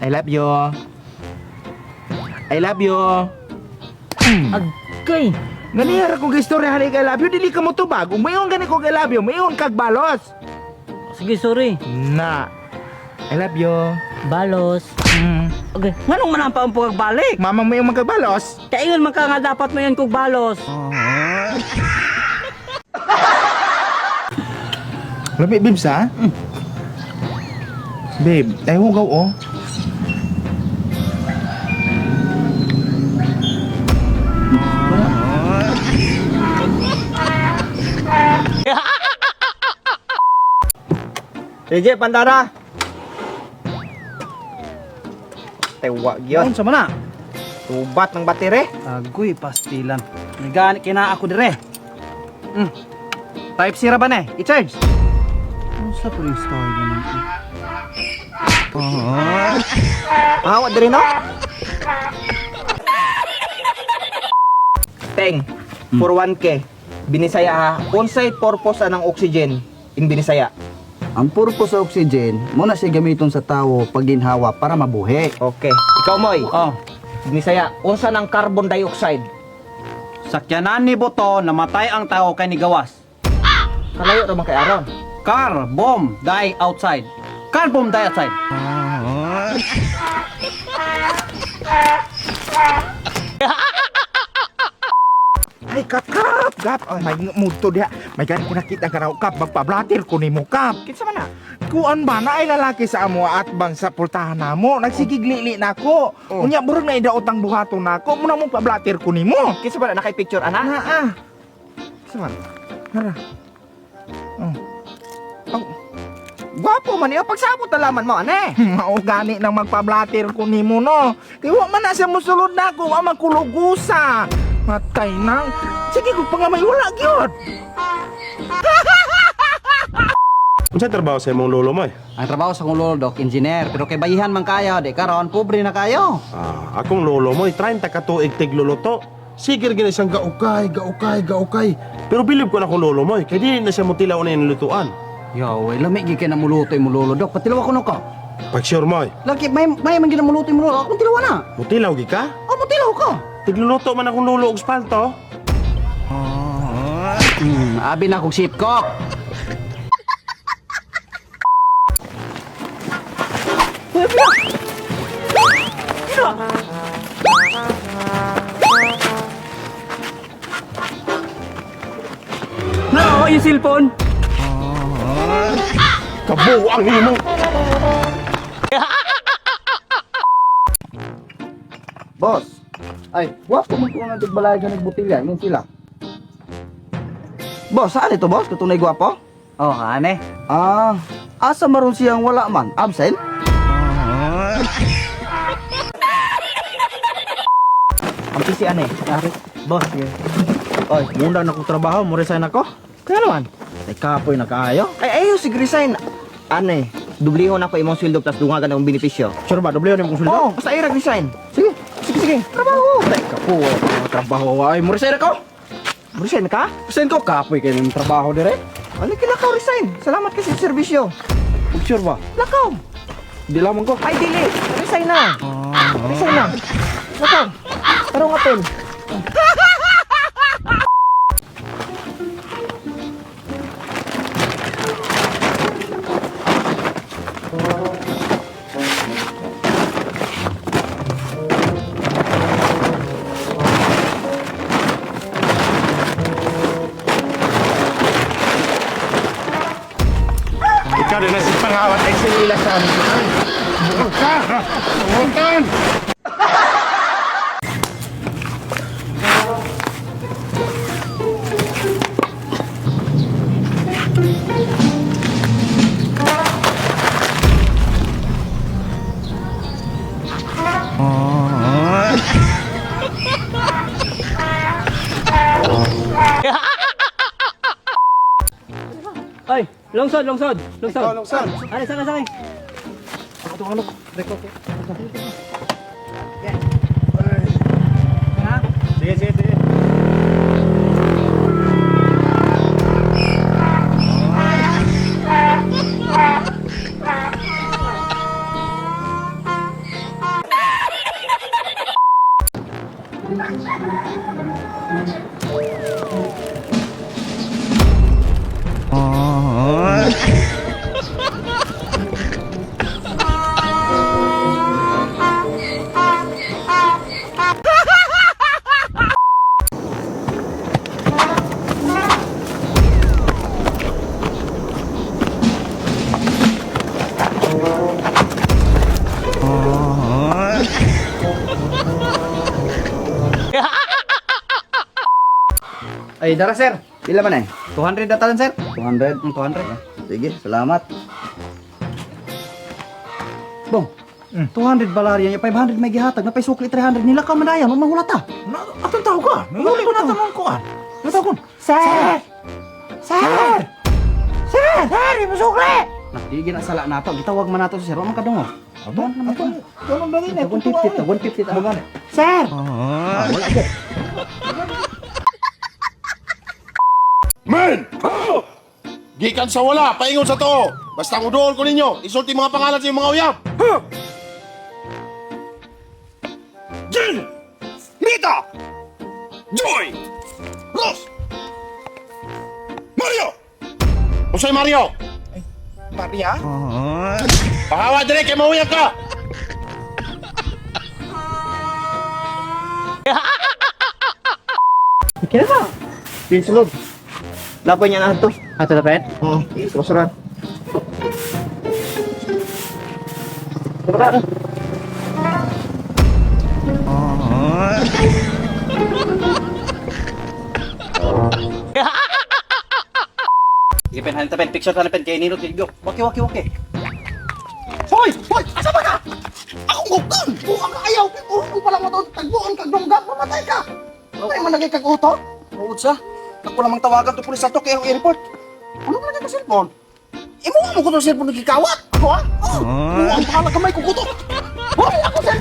I love you. I love you. Agkay. Ganihara kong istorya hari kay I love you, dili ka mo tubag. Kung mayon gani ko kay I love you, mayon kag balos. Sige, sorry. Na. I love you. Balos. Okay. Nganong man ang paampo kag balik? Mamang mayon magkabalos. Kaingon man ka nga dapat mayon kog balos. Lami, babes, ha? Babe, ay hugaw, oh. JJ, pandara. Tewa gyud. Unsa man na? Tubat ng batire. Agoy pastilan. Nagani kina ako dire. Type C ra ba na? I-charge. Unsa po yung story ganun? Mahawa dire no? Teng, for 1K. Binisaya ha. Unsay purpose anang oxygen in Binisaya? Ang purpose sa oxygen, mo na siya gamiton sa tawo pag ginhawa para mabuhi. Okay. Ikaw moy. Oh, Binisaya, unsa nang carbon dioxide? sakyanan ni Boto namatay ang tao kay nigawas. Kalayo ra man kay aron. Car bomb die outside. Car bomb die outside. Ay, kap, kap, kap. Ay, may mudto diha. May gani ko nakita ka raw, kap. Magpablatir ko ni mo, kap. Kinsa man na? Kuan ba na ay lalaki sa amo at bang sa pultahan namo. Nagsigig-lili na ako. Oh. Unya, burog na idaot ang buhaton nako. Muna mong pablatir ko ni mo. Kinsa ba na nakay picture ana? Na, ah. Kinsa man? Tara. Oh. Gwapo man niya pagsabot na laman mo ane. Mao gani nang magpablatir ko nimo no. Kay wa man na siya mosulod nako, wa man kulugusa. Matay nang. Sige ko pangamay wala gyud. Unsa trabaho sa imong lolo mo? Eh? Ang trabaho sa kong lolo dok, engineer, pero kay bayihan man kayo, di karon pobre na kayo. Ah, akong lolo mo, 30 ka tuig tigluluto. Sige gina siyang gaukay, gaukay, gaukay. Pero bilib ko na akong lolo mo, eh, kay dili na siya mutilaw na yung lutuan. Yo, way lami gyud kay namuluto imong lolo dok. Patilaw ko no ka. Pag sure mo, eh, Laki may man ginamuluto imong lolo, akong tilaw na. mutilaw gi ka? Oh, mutilaw ko. Tigluluto man akong lolo og spalto. Abi na kog sipkok. No, yung cellphone. Kabuang nimo. Boss, ay, wapo man ko nga tigbalay ka nagbutilya, imong sila. Boss, saan ito boss? Katunay gwapo? Oh, ane. Ah, asa maron siyang wala man? Absent? Ang PC ane. Boss, Oy, muna na akong trabaho, mo resign ako. Kaya naman. Ay kapoy na kaayo. Ay ayo sig resign. Ane, dublihon ako imong sweldo plus dungagan akong benepisyo. Sure ba, doble yun yung sweldo? Oh, basta ay resign. Sige. Sige, sige. Trabaho. Ay kapoy, mga trabaho ay mo resign ako. Resign ka? Resign ko kapoy kay ng trabaho dire. Ano kilakaw resign? Salamat kasi sa serbisyo. Sure ba? Lakaw. Di lamang ko. Ay dili. Resign na. Resign na. Lakaw. Tarong apel. Ikaw din na si pangawat ay sinila sa amin. Bukan ka! Bukan! Ay, lungsod, lungsod, lungsod. Ikaw, lungsod. Ay, sakay, sakay. Sige, sige, sige. Ay, dara sir. Pila man eh? 200 na talan sir. 200. 200. Sige, salamat. Bong. 200 balarya niya, 500 may gihatag, napay sukli 300 nila ka manayan, wa mahulata. Na, atong tao ka. Nahuli ko na tanong ko ah. Natawag ko. Sir! Sir! Sir! Sir! Imusukli! Di gina sala nato, gitawag man nato si sir, wa man kadungog. Ato, ato, tanong ba rin eh? 150 ta, 150 ta. Sir! Wala gyud. Men! Gikan sa wala, paingon sa too. Basta ang udool ko ninyo, isulti mga pangalan sa inyong mga uyab. Jin! Rita! Joy! Rose! Mario! Usay Mario! Maria? Pahawa dire kay mauyab ka! Pinsulod. Lapoy niya na ito. Ato na pen? Oo, basuran. Sige pen, halin ta pen, picture ta na pen kay Nino Tigyo. Waki waki waki. Hoy! Hoy! Asa ba ka? Akong gugton! Buang ka ayaw! Urong pa lang mo doon! Tagbuon kag dungga! Mamatay ka! Ay, managay kag uto? Tuod sa. Ako lamang tawagan to pulis ato kay ang airport. Ano man ka cellphone? Imo mo ko tong cellphone nagikawat! Ako ha? Oh! Buang pala kamay ko kuto! Hoy! Ako cellphone!